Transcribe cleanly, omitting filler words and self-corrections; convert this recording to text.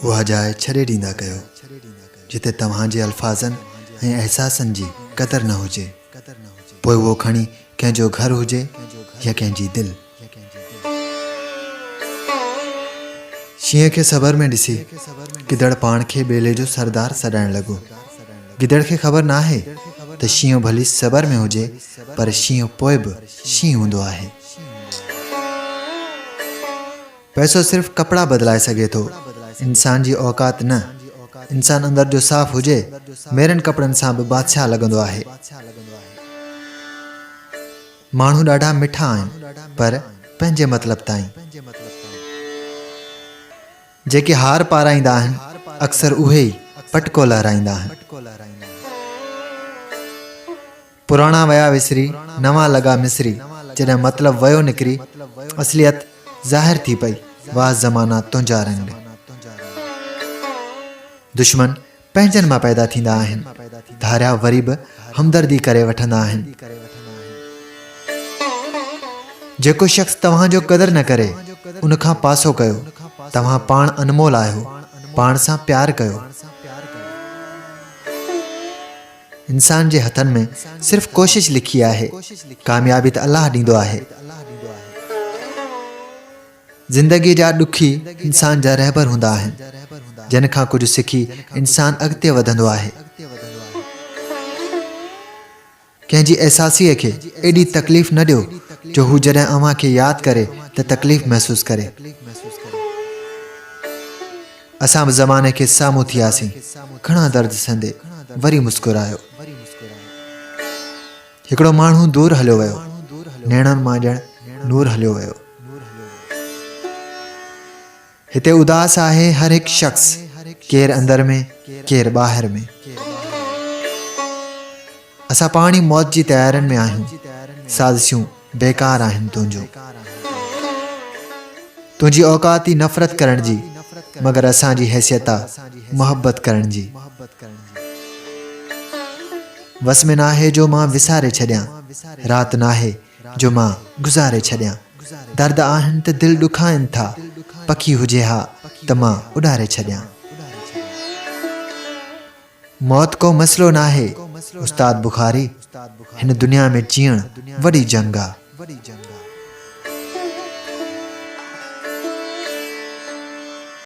اها جاء ڇڏي ڏيندا ڪيو، جتي توهان جي الفاظن ۽ احساسن جي قدر نه هجي، پوء اهو کڻي ڪنهن جو گهر هجي يا ڪنهن جي دل. شينهن کي صبر ۾ ڏسي گدڙ پاڻ کي ٻيلي جو سردار سڏائڻ لڳو. گدڙ کي خبر ناهي ته شينهن ڀلي صبر ۾ هجي پر شينهن پوء به شينهن هوندو آهي. پئسو صرف ڪپڙا بدلائي سگهي ٿو، انسان جي اوقات نه. انسان اندر جو صاف هجي، ميرن ڪپڙن سان به بادشاهه لڳندو آهي. ماڻهو ڏاڍا مٺا آهن، پر پنهنجي مطلب تائين. جيڪي هار پارائيندا آهن، اڪثر اهي ئي پٽڪو لهرائيندا آهن. پراڻا ويا وسري، نوان لڳا مصري، جڏهن مطلب ويو نڪري، اصليت ظاهر ٿي پئي، واه زمانا تنهنجا رنگ. دشمن پنهنجن مان پيدا ٿيندا آهن، ڌاريا وري به همدردي ڪري وٺندا آهن. جيڪو شخص توهان جو قدر نه ڪري، ان کان پاسو ڪيو، توهان پاڻ انمول آهيو، پاڻ سان پيار ڪيو. انسان جي هٿن ۾ صرف ڪوشش لکي آهي، ڪاميابي ته الله ڏيندو آهي. زندگيء جا ڏکي انسان جا رهبر هوندا آهن، جن کان ڪجهه سکي انسان اڳتي وڌندو آهي. ڪنهن جي احساسيء کي ايڏي تڪليف نه ڏيو جو هو جڏهن اوهان کي ياد ڪري ته تڪليف محسوس ڪري. اسان به زماني کي سامهون ٿياسين، گهڻا درد سهندي وري مسڪرايو. هڪڙو ماڻهو دور هليو ويو، نيڻن مان ڄڻ نور هليو ويو. هتي اداس آهي هر هڪ شخص، ڪير اندر ۾ ڪير ٻاهر ۾. اسان پاڻ ئي موت جي تيارين ۾ آهيون، سازشون بيڪار آهن تنهنجون. تنهنجي اوقات ئي نفرت ڪرڻ جي، مگر اسان جي حيثيت آ محبت ڪرڻ جي. وس ۾ ناهي جو مان وساري ڇڏيان، رات ناهي جو مان گذاري ڇڏيان. درد آهن ته دل ڏکائن ٿا، پکي هجي ها ته مان اڏاري ڇڏيان. موت ڪو مسئلو ناهي استاد بخاري، هن دنيا ۾ جيئڻ وڏي جنگ آ.